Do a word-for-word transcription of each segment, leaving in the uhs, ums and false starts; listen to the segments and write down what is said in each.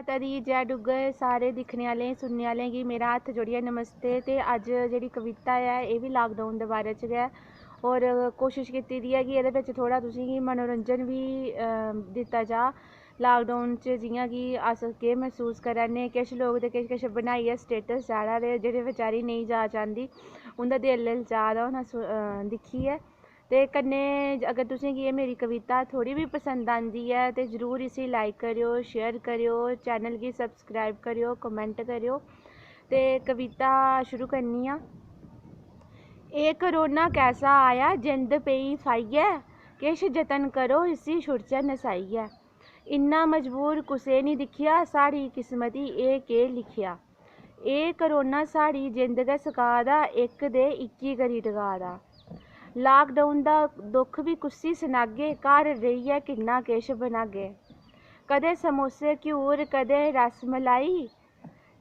माता दी जय डुग्गर। सारे दिक्खने आह्लें, सुनने आह्लें गी मेरा हत्थ जोड़ियै नमस्ते। ते अज्ज जेह्ड़ी कविता ऐ, एह् बी lockdown दे बारे च गै। होर कोशश कीती दी ऐ कि एह्दे बिच थोह्ड़ा तुसें गी मनोरंजन बी, अ, दित्ता जा। Lockdown च जि'यां कि अस केह् मसूस करा ने, किश लोक ते किश किश बनाइयै status चाढ़ा दे, जेह्ड़े बेचारी नेईं जा चांह्दी, उं'दा दिल ललचा दा होना सु-, अ, दिक्खियै। ते कन्नै अगर तुसें गी एह् मेरी कविता थोह्ड़ी बी पसंद आंदी ऐ ते जरूर इसी like करेओ, share करेओ, channel गी subscribe करेओ, comment करेओ। ते कविता शुरू करनी आं। एह् करोना कैसा आया, जिंद पेई फाइयै, किश जतन करो, इसी छुड़चै नसाइयै। इन्ना मजबूर कुसै निं दिक्खेआ, साढ़ी किस्मती एह् केह् लिखेआ। एह् करोना साढ़ी जिंद गै सका दा, इक दे इक्की करी टका दा। Lockdown दा दुक्ख बी कुस्सी सनागे, घर रेहियै किन्ना किश बनागे। कदें समोसे घ्यूर, कदें रस मलाई,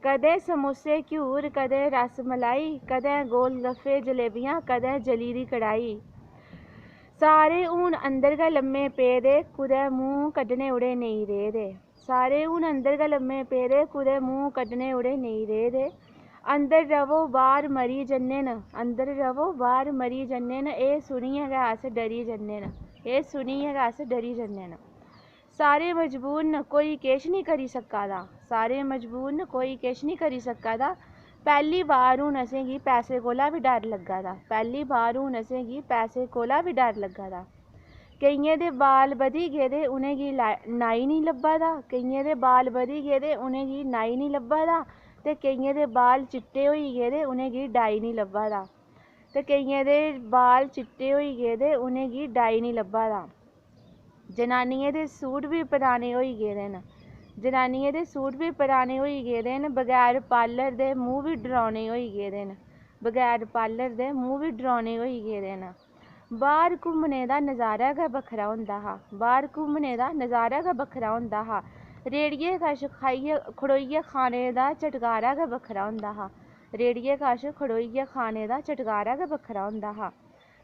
कदें समोसे घ्यूर, कदें रस मलाई, कदें गोल गफ्फे जलेबियां, कदें जली दी कढ़ाई। सारे हून अंदर गै लम्मे पेदे, कुतै मूंह् कड्ढने ओड़े नेईं रेह् दे। सारे हून अंदर गै लम्मे पेदे, कुतै मूंह् कड्ढने ओड़े नेईं रेह् दे। अंदर र'वो, बाह्र मरी जन्ने न, अंदर र'वो, बाह्र मरी जन्ने न, एह् सुनियै गै अस डरी जन्ने न, एह् सुनियै गै अस डरी जन्ने न। सारे मजबूर न, कोई किश निं करी सक्का दा, सारे मजबूर न, कोई किश निं करी सक्का दा। पैह्ली बार हून असेंगी पैसे कोला बी डर लग्गा दा, पैह्ली बार हून असेंगी पैसे कोला बी डर लग्गा दा। केइयें दे बाल बधी गेदे, उ'नेंगी ला-, नाई निं लब्भा दा, केइयें दे बाल बधी गेदे, उ'नेंगी नाई निं लब्भा दा, ते केइयें दे बाल चिट्टे होई गेदे, उ'नेंगी डाई निं लब्भा दा, ते केइयें दे बाल चिट्टे होई गेदे, उ'नेंगी डाई निं लब्भा दा। जनानियें दे सूट बी पराने होई गेदे न, जनानियें दे सूट बी पराने होई गेदे न, बगैर parlour दे मूंह् बी डरौने होई गेदे न, बगैर parlour दे मूंह् बी डरौने होई गेदे न। बाह्र घुम्मने दा नजारा गै बक्खरा होंदा हा, बाह्र घुम्मने दा नजारा गै बक्खरा होंदा हा। रेह्ड़िये कश खाइयै, खड़ोइयै खाने दा चटकारा गै बक्खरा होंदा हा, रेह्ड़िये कश खड़ोइयै खाने दा चटकारा गै बक्खरा होंदा हा।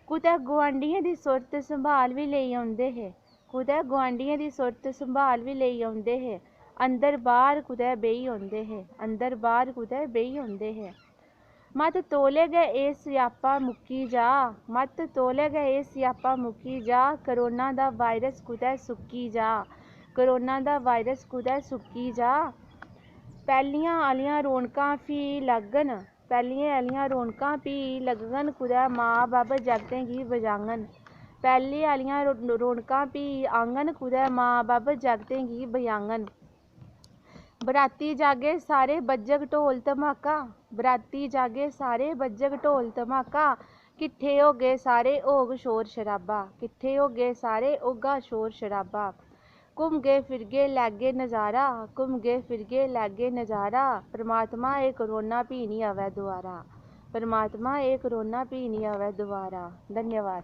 कुतै गुआंढियें दी सुर्त संभाल बी लेई औंदे हे, कुतै गुआंढियें दी सुर्त संभाल बी लेई औंदे हे। अंदर बाह्र कुतै बेही औंदे हे, अंदर बाह्र कुतै बेही औंदे हे। मत तौले गै एह् स्यापा मुक्की जा, मत तौले गै एह् स्यापा मुक्की जा, करोना दा virus कुतै सुक्की जा, करोना दा virus कुतै सुक्की जा। पैह्लियां आह्लियां रौनकां फ्ही लग्गन, पैह्लियें आह्लियां रौनकां फ्ही लग्गङन, कुतै मां बब्ब जागतें गी बजाङन। पैह्लें आह्लियां रो-, रौनकां फ्ही आङन, कुतै मां बब्ब जागतें गी बजाङन। बराती जागे सारे, बज्जग ढोल धमाका, बराती जागे सारे, बज्जग ढोल धमाका। किट्ठे होगे सारे, होग शोर शराबा, किट्ठे होगे सारे, होगा शोर शराबा। घुमगे फिरगे लैगे नजारा, घुमगे फिरगे लैगे नजारा। परमात्मा एह् करोना फ्ही निं आवै दोबारा, परमात्मा एह् करोना फ्ही निं आवै दोबारा। धन्यवाद।